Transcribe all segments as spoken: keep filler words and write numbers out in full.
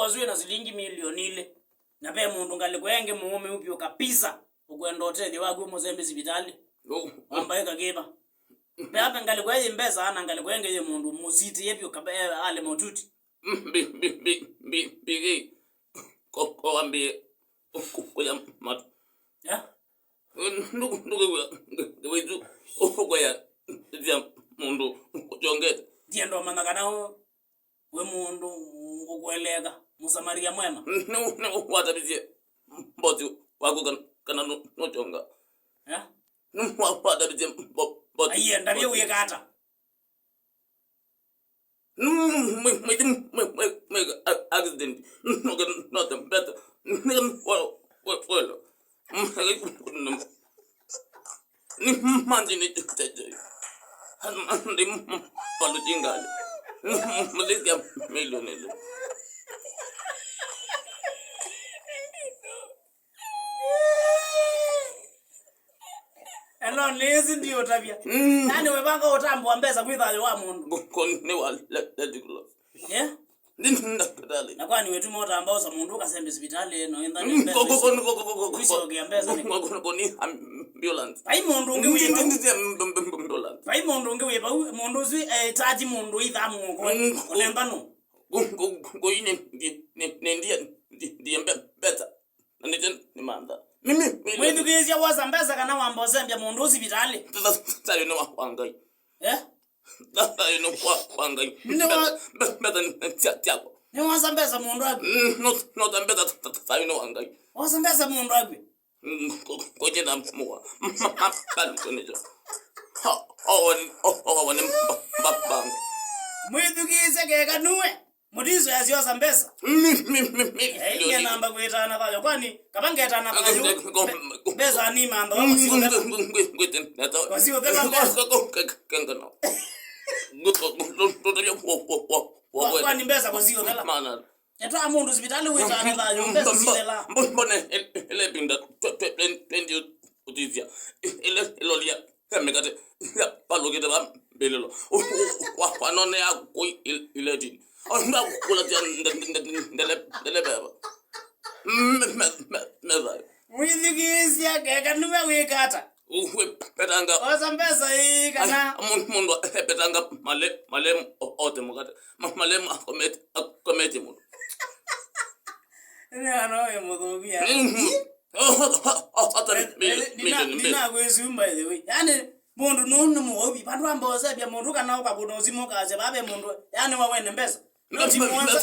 Ũsu wĩna silingi milioni ilĩ. Na ve mũndũ ngalĩko ĩngĩ mũũme vyũ kabisa ũkwenda ũtethyo waku ũmũsembe sivitalĩ. Wamba ĩka kĩva? Ve ngalĩko ĩyĩ mbesa na ngalĩko ĩngĩ yĩ mũndũ mũsitĩe vyũ kabe ale motuti. Mbi, mbi, mbi, mbi, mbi, ko, ko wambie ku, kuya matu. Ya? Nduku, nduku, ngewetu, ukwaya, tia mũndũ ũchongete. Ndienda ũmanya kana ũ, wĩ mũndũ ũkũeleeka, mũsamaria mwema. Nĩ, nĩ watavisye mbosi waku kana, kana nũ, nũchonga. Ya? Nĩ wa, watavisye mbo, mbosi. Aiye, ndavye wĩka ata? Mwĩthi mwĩka accident. Nũke nothe mbeta. Nĩka welo. Nĩ manji nĩ tete. Ndi paluti ngali. Mũthĩthya milioni ĩlĩ. Eno nĩĩsĩ ndiũtavya. Mm. Yaani wevanga ũtambũa mbesa kwĩ thayũ wa mũndũ. Ko, ko, nĩ wa le, le, le, Yeah? Nĩ ndakĩtalĩ. Na kwani wĩtuma ũtamba ũsa mũndũ ũkasembe sivitalĩ ĩno, ĩndha nĩ mbesa isu? Kũisyokia mbesa nĩ ko, ko, ko, ni ambulance. Vai mũndũ ũngĩ wĩ vau. Ambulance. Vai mũndũ ũngĩ wĩ vau, mũndũ ũsu, eh, charge mũndũ ithaa mũoko. Mm. Ũnemba nũ? Ko, ko, ko, ini, ndi, ndi, ndi, ndi, ndi, ndi, mbe, mbeta. Na nĩte nĩmantha. Mimi, mimi. Mwĩthukĩĩsya wosa mbesa kana wamba ũsembya mũndũ ũsu sivitalĩ? Tha-, tha-, thayũ nĩ wa, wa Ngai. Eh? Tha-, thayũ nĩ wa, wa Ngai. Nĩ wa- Mbe-, mbe-, mbeta nĩ sya-, syakwa. Nĩwosa mbesa mũndũ akw'e? Mm, no, no ta mbeta tha-, tha-, thayũ nĩ wa Ngai. Wosa mbesa mũndũ akw'e? Mm, ko-, ko-, konyenda mwa. Ma-, ma-, ma-, nĩcho. Ha, owe, o-, owe nĩ mba-, mba-, mbango. Mwĩthukĩĩsye keka nuwe. Mũtiso yasyosa mbesa. Mi, mi, mi, mi. Eh, inge namba kwĩtana thayũ. Kwani, kava ngetana thayũ, mbe-, mbesa ni mantha wa kũsiũthela. Kũsiũthela mbesa. Kwa-, kwani mbesa kũsiũthela? Etwa mũndũ sivitalĩ wĩtana thayũ, mbesa siũthela. Mbone, ele pinda, twenty ũtithya. Ele, elolia. Ya mĩkate, ya palũkĩte va mbĩlĩlo. Wa, wa, wanone ya kũi il-, iletini. Onda kũla tia nde-, nde-, nde-, ndele, ndele veva. Me, me, me, me thayũ. Mwĩthukĩĩsya keka nĩwe wĩka ata? Uwe petanga. Osa mbesa ii kana? Ai, mu-, mũndũ epetanga male, male o-, ote mũkate. Ma-, male akomete, akomete mũndũ. Nĩ ana ũyũ mũthũku ya. Mhm. Ndinagwĩsumba ĩthĩwĩ. Yaani, mũndũ nũũ nĩ mũwau vi. Vandũ wamba ũsembya mũndũ kana ũkakũna ũsimũ ũkasya vaa ve mũndũ. Yaani, wawene mbesa. Noti mũonza.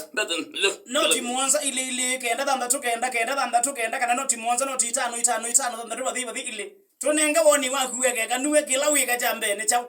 Noti mũonza, ilĩ, ilĩ, kenda, thanthatũ, kenda, kenda, thanthatũ, kenda, kana noti mũonza, noti itano, itano, itano, thanthatũ, vathi, vathi, ilĩ. Tũnenge woni waku wekeka, nĩwe kĩla wĩka kya mbee nĩ kyaũ?